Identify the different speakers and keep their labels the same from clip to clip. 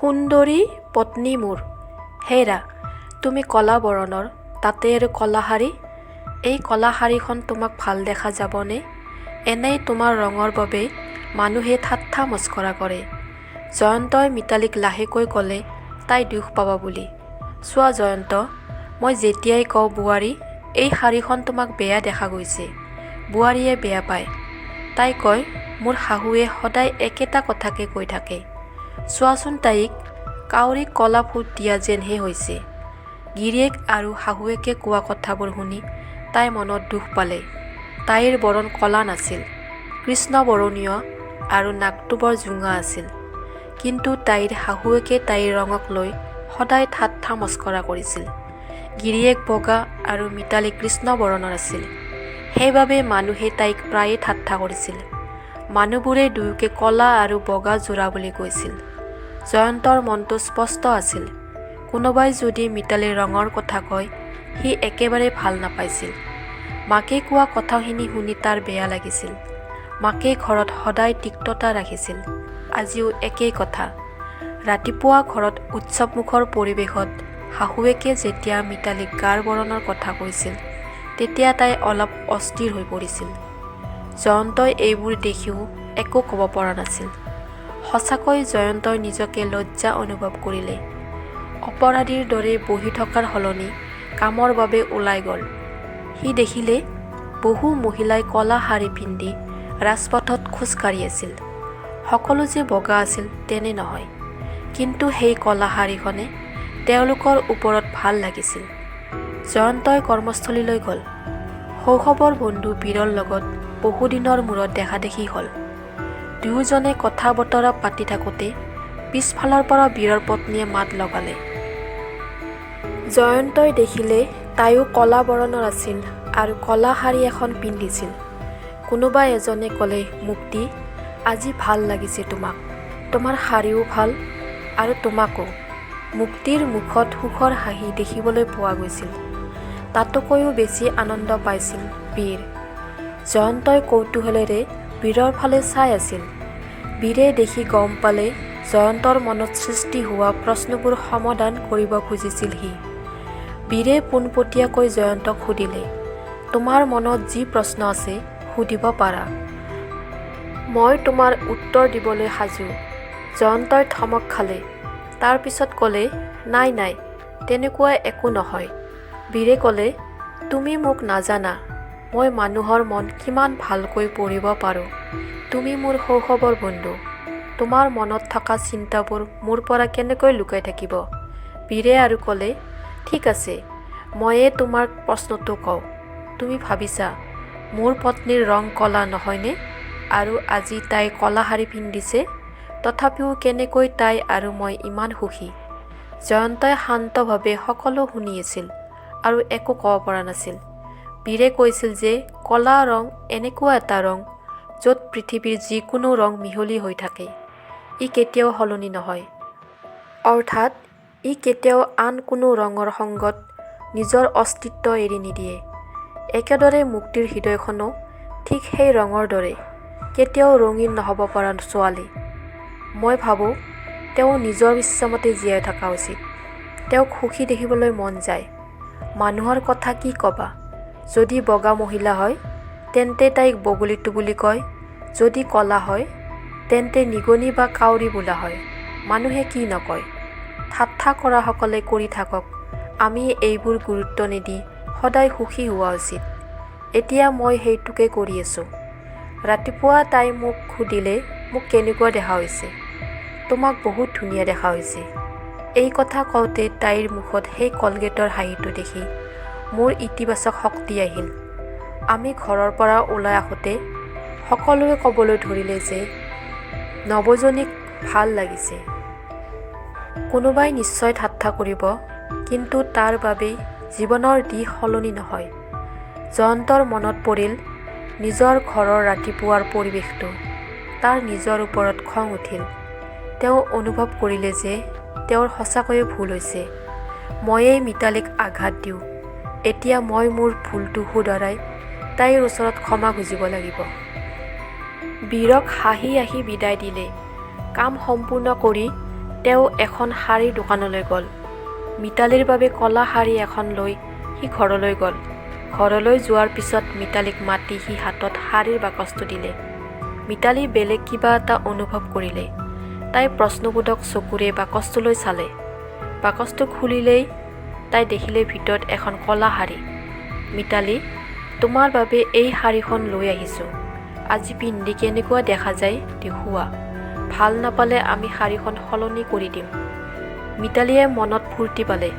Speaker 1: সুন্দৰী পত্নী মোৰ। হেৰা, তুমি ক'লা বৰণৰ, তাতে আৰু ক'লা শাৰী! এই ক'লা শাৰীখন তোমাক ভাল দেখা যাবনে? এনেই তোমাৰ ৰঙৰ বাবেই মানুহে ঠাট্টা মস্কৰা কৰে। জয়ন্তই মিতালীক লাহেকৈ ক'লে তাই দুখ পাব বুলি। চোৱা জয়ন্ত, মই যেতিয়াই কওঁ বোৱাৰী, এই শাৰীখন তোমাক বেয়া দেখা গৈছে, বোৱাৰীয়ে বেয়া পায়। তাই কয় মোৰ শাহুৱে সদায় একেটা কথাকে কৈ থাকে। চোৱাচোন তাইক, কাউৰীক ক'লা ফোঁট দিয়া যেনহে হৈছে। গিৰিয়েক আৰু শাহুৱেকে কোৱা কথাবোৰ শুনি তাই মনত দুখ পালে। তাইৰ বৰণ ক'লা নাছিল, কৃষ্ণবৰণীয় আৰু নাকটো বৰ জোঙা আছিল। কিন্তু তাইৰ শাহুৱেকে তাইৰ ৰঙক লৈ সদায় ঠাট্টা মস্কৰা কৰিছিল। গিৰিয়েক বগা আৰু মিতালী কৃষ্ণবৰণৰ আছিল। সেইবাবে মানুহে তাইক প্ৰায়ে ঠাট্টা কৰিছিল। মানুহবোৰে দুয়োকে ক'লা আৰু বগা যোৰা বুলি কৈছিল। জয়ন্তৰ মনটো স্পষ্ট আছিল। কোনোবাই যদি মিতালীৰ ৰঙৰ কথা কয়, সি একেবাৰে ভাল নাপাইছিল। মাকে কোৱা কথাখিনি শুনি তাৰ বেয়া লাগিছিল। মাকে ঘৰত সদায় তিক্ততা ৰাখিছিল। আজিও একেই কথা। ৰাতিপুৱা ঘৰত উৎসৱমুখৰ পৰিৱেশত শাহুৱেকে যেতিয়া মিতালীক গাৰ বৰণৰ কথা কৈছিল, তেতিয়া তাই অলপ অস্থিৰ হৈ পৰিছিল। জয়ন্তই এইবোৰ দেখিও একো ক'ব পৰা নাছিল। সঁচাকৈ জয়ন্তই নিজকে লজ্জা অনুভৱ কৰিলে। অপৰাধীৰ দৰে বহি থকাৰ সলনি কামৰ বাবে ওলাই গ'ল। সি দেখিলে বহু মহিলাই ক'লা শাৰী পিন্ধি ৰাজপথত খোজ কাঢ়ি আছিল। সকলো যে বগা আছিল তেনে নহয়, কিন্তু সেই ক'লা শাৰীখনে তেওঁলোকৰ ওপৰত ভাল লাগিছিল। জয়ন্তই কৰ্মস্থলীলৈ গ'ল। শৈশৱৰ বন্ধু বীৰৰ লগত বহুদিনৰ মূৰত দেখাদেখি হ'ল। দুয়োজনে কথা বতৰা পাতি থাকোঁতে পিছফালৰ পৰা বীৰৰ পত্নীয়ে মাত লগালে। জয়ন্তই দেখিলে তাইও ক'লা বৰণৰ আছিল আৰু ক'লা শাৰী এখন পিন্ধিছিল। কোনোবা এজনে ক'লে, মুক্তি, আজি ভাল লাগিছে তোমাক। তোমাৰ শাৰীও ভাল আৰু তোমাকো। মুক্তিৰ মুখত সুখৰ হাঁহি দেখিবলৈ পোৱা গৈছিল। তাতোকৈও বেছি আনন্দ পাইছিল বীৰ। জয়ন্তই কৌতূহলেৰে বীৰৰ ফালে চাই আছিল। বীৰে দেখি গম পালে জয়ন্তৰ মনত সৃষ্টি হোৱা প্ৰশ্নবোৰ সমাধান কৰিব খুজিছিল সি। বীৰে পোনপটীয়াকৈ জয়ন্তক সুধিলে, তোমাৰ মনত যি প্ৰশ্ন আছে সুধিব পাৰা। মই তোমাৰ উত্তৰ দিবলৈ সাজু। জয়ন্তই থমক খালে। তাৰ পিছত ক'লে, নাই নাই, তেনেকুৱা একো নহয়। বীৰে ক'লে, তুমি মোক নাজানা, মই মানুহৰ মন কিমান ভালকৈ পঢ়িব পাৰোঁ। তুমি মোৰ শৈশৱৰ বন্ধু। তোমাৰ মনত থকা চিন্তাবোৰ মোৰ পৰা কেনেকৈ লুকাই থাকিব? বীৰে আৰু ক'লে, ঠিক আছে, মইয়ে তোমাক প্ৰশ্নটো কওঁ। তুমি ভাবিছা, মোৰ পত্নীৰ ৰং ক'লা নহয়নে? আৰু আজি তাই ক'লা শাৰী পিন্ধিছে, তথাপিও কেনেকৈ তাই আৰু মই ইমান সুখী? জয়ন্তই শান্তভাৱে সকলো শুনি আছিল আৰু একো ক'ব পৰা নাছিল। বীৰে কৈছিল যে ক'লা ৰং এনেকুৱা এটা ৰং, য'ত পৃথিৱীৰ যিকোনো ৰং মিহলি হৈ থাকে। ই কেতিয়াও সলনি নহয়। অৰ্থাৎ ই কেতিয়াও আন কোনো ৰঙৰ সংগত নিজৰ অস্তিত্ব এৰি নিদিয়ে। একেদৰে মুক্তিৰ হৃদয়খনো ঠিক সেই ৰঙৰ দৰে, কেতিয়াও ৰঙীন নহ'ব পৰা ছোৱালী। মই ভাবোঁ তেওঁ নিজৰ ইচ্ছামতে জীয়াই থকা উচিত। তেওঁক সুখী দেখিবলৈ মন যায়। মানুহৰ কথা কি ক'বা? যদি বগা মহিলা হয়, তেন্তে তাইক বগলীটো বুলি কয়, যদি ক'লা হয়, তেন্তে নিগনি বা কাউৰী বোলা হয়। মানুহে কি নকয়? ঠাট্টা কৰাসকলে কৰি থাকক, আমি এইবোৰ গুৰুত্ব নিদি সদায় সুখী হোৱা উচিত। এতিয়া মই সেইটোকে কৰি আছোঁ। ৰাতিপুৱা তাই মোক সুধিলে মোক কেনেকুৱা দেখা হৈছে। তোমাক বহুত ধুনীয়া দেখা হৈছে। এই কথা কওঁতে তাইৰ মুখত সেই কলগেটৰ হাঁহিটো দেখি মোৰ ইতিবাচক শক্তি আহিল। আমি ঘৰৰ পৰা ওলাই আহোঁতে সকলোৱে ক'বলৈ ধৰিলে যে নৱজনীক ভাল লাগিছে। কোনোবাই নিশ্চয় ঠাট্টা কৰিব, কিন্তু তাৰ বাবেই জীৱনৰ দিশ সলনি নহয়। জয়ন্তৰ মনত পৰিল নিজৰ ঘৰৰ ৰাতিপুৱাৰ পৰিৱেশটো। তাৰ নিজৰ ওপৰত খং উঠিল। তেওঁ অনুভৱ কৰিলে যে তেওঁৰ সঁচাকৈয়ে ভুল হৈছে। ময়েই মিতালীক আঘাত দিওঁ। এতিয়া মই মোৰ ভুলটো শুধৰাই তাইৰ ওচৰত ক্ষমা খুজিব লাগিব। বীৰক হাঁহি হাঁহি বিদায় দিলে। কাম সম্পূৰ্ণ কৰি তেওঁ এখন শাৰীৰ দোকানলৈ গ'ল। মিতালীৰ বাবে ক'লা শাৰী এখন লৈ সি ঘৰলৈ গ'ল। ঘৰলৈ যোৱাৰ পিছত মিতালীক মাতি সি হাতত শাৰীৰ বাকচটো দিলে। মিতালী বেলেগ কিবা এটা অনুভৱ কৰিলে। তাই প্ৰশ্নবোধক চকুৰে বাকচটোলৈ চালে। বাকচটো খুলিলেই তাই দেখিলে ভিতৰত এখন ক'লা শাৰী। মিতালী, তোমাৰ বাবে এই শাৰীখন লৈ আহিছোঁ। আজি পিন্ধি কেনেকুৱা দেখা যায় দেখুওৱা। ভাল নাপালে আমি শাৰীখন সলনি কৰি দিম। মিতালীয়ে মনত ফূৰ্তি পালে।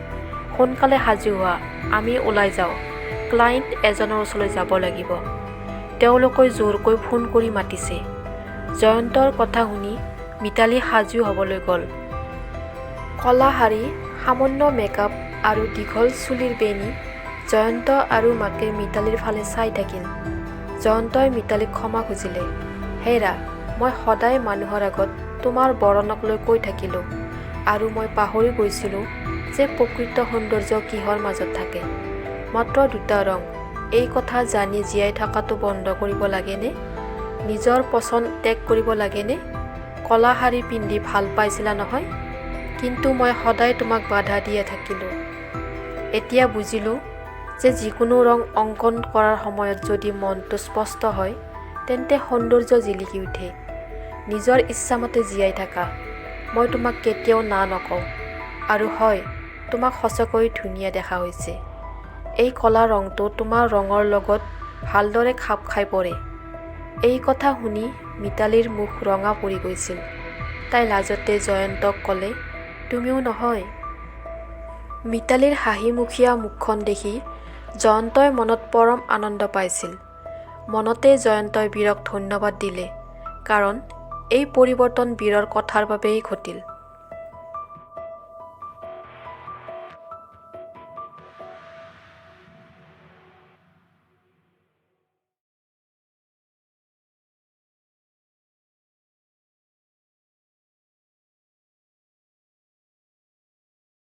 Speaker 1: সোনকালে সাজু হোৱা, আমি ওলাই যাওঁ। ক্লায়েণ্ট এজনৰ ওচৰলৈ যাব লাগিব। তেওঁলোকে জোৰকৈ ফোন কৰি মাতিছে। জয়ন্তৰ কথা শুনি মিতালী সাজু হ'বলৈ গ'ল। ক'লা শাৰী, সামান্য মেকআপ আৰু দীঘল চুলিৰ বেণী। জয়ন্ত আৰু মাকে মিতালীৰ ফালে চাই থাকিল। জয়ন্তই মিতালীক ক্ষমা খুজিলে। হেৰা, মই সদায় মানুহৰ আগত তোমাৰ বৰণক লৈ কৈ থাকিলোঁ আৰু মই পাহৰি গৈছিলোঁ যে প্ৰকৃত সৌন্দৰ্য কিহৰ মাজত থাকে। মাত্ৰ দুটা ৰং, এই কথা জানি জীয়াই থকাটো বন্ধ কৰিব লাগেনে? নিজৰ পছন্দ ত্যাগ কৰিব লাগেনে? ক'লা শাৰী পিন্ধি ভাল পাইছিলা নহয়? কিন্তু মই সদায় তোমাক বাধা দিয়ে থাকিলোঁ। এতিয়া বুজিলোঁ যে যিকোনো ৰং অংকন কৰাৰ সময়ত যদি মনটো স্পষ্ট হয়, তেন্তে সৌন্দৰ্য জিলিকি উঠে। নিজৰ ইচ্ছামতে জীয়াই থাকা। মই তোমাক কেতিয়াও না নকওঁ। আৰু হয়, তোমাক সঁচাকৈ ধুনীয়া দেখা হৈছে। এই ক'লা ৰংটো তোমাৰ ৰঙৰ লগত ভালদৰে খাপ খাই পৰে। এই কথা শুনি মিতালীৰ মুখ ৰঙা পৰি গৈছিল। তাই লাজতে জয়ন্তক ক'লে, তুমিও নহয়। মিতালীৰ হাঁহিমুখীয়া মুখখন দেখি জয়ন্তই মনত পৰম আনন্দ পাইছিল। মনতে জয়ন্তই বীৰক ধন্যবাদ দিলে, কাৰণ এই পৰিৱৰ্তন বীৰৰ কথাৰ বাবেই ঘটিল।